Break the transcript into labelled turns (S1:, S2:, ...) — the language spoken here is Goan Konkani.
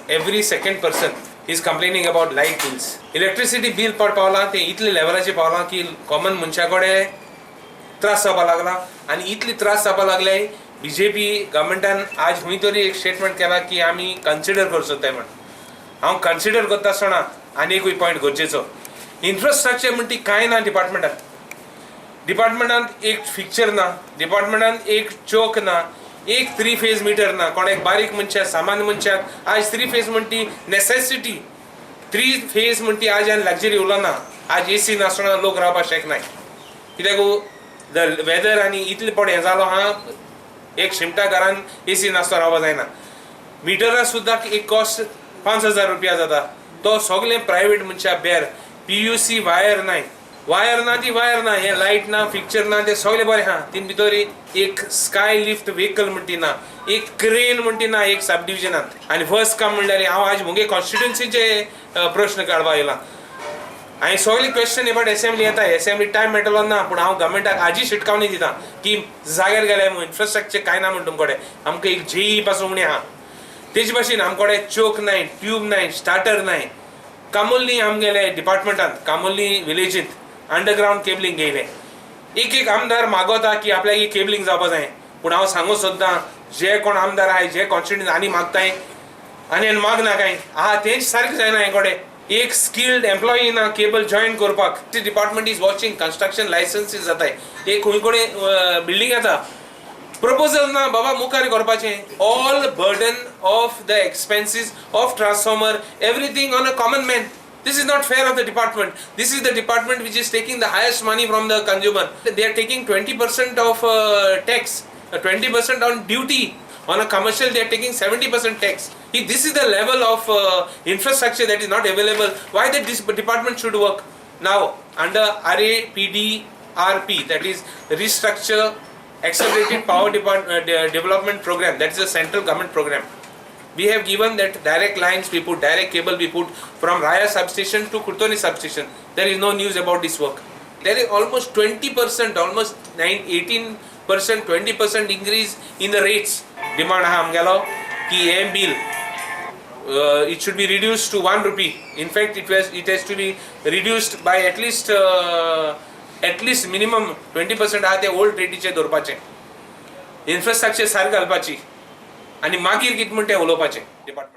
S1: Every second person is complaining about light bills. Electricity bill पड पावलां तें इतले लेवलाचेर पावलां की कॉमन मनशा कडेन त्रास जावपाक लागला आनी इतले त्रास जावपाक लागले. बीजेपी गव्हर्मेंटान आज खंय तरी एक स्टेटमेंट केला की आमी कन्सिडर करूं सोदताय म्हण. हांव कन्सिडर करता आसतना आनी एकूय पॉयंट गरजेचो, इन्फ्रास्ट्रक्चर म्हणटी कांय ना डिपार्टमेंटात. डिपार्टमेंटात एक फिक्चर ना, डिपार्टमेंटात एक चोक ना, एक थ्री फेज मिटर ना. कोणाक बारीक मनशाक, सामान्य मनशाक आज थ्री फेज म्हणटी नेसेसिटी. थ्री फेज म्हणटी आज आनी लक्झरी उरलो ना. आज एसी नासतना लोक रावपाक शकनाय, कित्याक the weather आनी इतले पड हें जालो आहा, एक शिमटा घरान एसी नासतना रावपाक जायना. मिटरा सुद्दां एक कॉस्ट 5,000 रुपया जाता. तो सगळें प्रायवेट मनशाक बेर. पीयूसी वायर नाय, वायर ना ती वायर ना, हें लायट ना, फिक्चर ना, ते सगळें बरें आहा. तीन भितर एक स्काय लिफ्ट व्हेकल म्हणटी ना, एक क्रेन म्हणटी ना एक सब डिविजनात. आनी फर्स्ट काम म्हणल्यार हांव आज म्हगे कॉन्स्टिट्युन्सीचे प्रश्न काडपाक येयला. हांवें सगळे क्वेश्चन एबाउट एसेंब्ली येता, एसेंब्ली टायम मेळटलो ना, पूण हांव गव्हर्मेंटाक आजी शिटकावणी दिता की जाग्यार गेले इन्फ्रास्ट्रक्चर कांय ना म्हण तुमचे कडेन. आमकां एक जेई पासून उणें आहा. तेजे भाशेन आमचे कडेन चोक नाय, ट्यूब नाय, स्टार्टर नाय. कामुर्ली आमगेले डिपार्टमेंटात, कामुर्ली विलेजींत अंडरग्रावंड केबलिंग घेयलें. एक एक आमदार मागोता की आपल्याक ही केबलिंग जावपा जाय, पूण हांव सांगूंक सोदतां, जे कोण आमदार आहाय, जे कॉन्स्टिट्युएंट आनी मागताय आनी मागना कांय आहा, तेंच सारकें जायना. हे कडेन एक स्किल्ड एम्प्लॉई ना केबल जॉईन करपाक. Department is watching construction licenses जाताय. एक खंय कडेन बिल्डींग येता, प्रपोजल ना बाबा मुखार करपाचें. All burden of the expenses of transformer, everything on a common man. This is not fair of the department. This is the department which is taking the highest money from the consumer. They are taking 20% of tax, 20% on duty. On a commercial, they are taking 70% tax. If this is the level of infrastructure that is not available, why that this department should work? Now, under RAPDRP, that is Restructure Accelerated Power Development Program, that is a central government program. We have given that direct lines we put, direct cable we put from Raya substation to Curtorim substation. There is no news about this work. There is almost 20%, almost 9, 18%, 20% increase in the rates. Demand आहा आमगेलो की हे bill, it should be reduced to 1 rupee. In fact, it has to be reduced by at least minimum 20% आहा ते ओल्ड रेटीचे दवरपाचे, इन्फ्रास्ट्रक्चर सारकें घालपाची आनी मागीर कितें म्हणटा तें उलोवपाचें डिपार्टमेंट.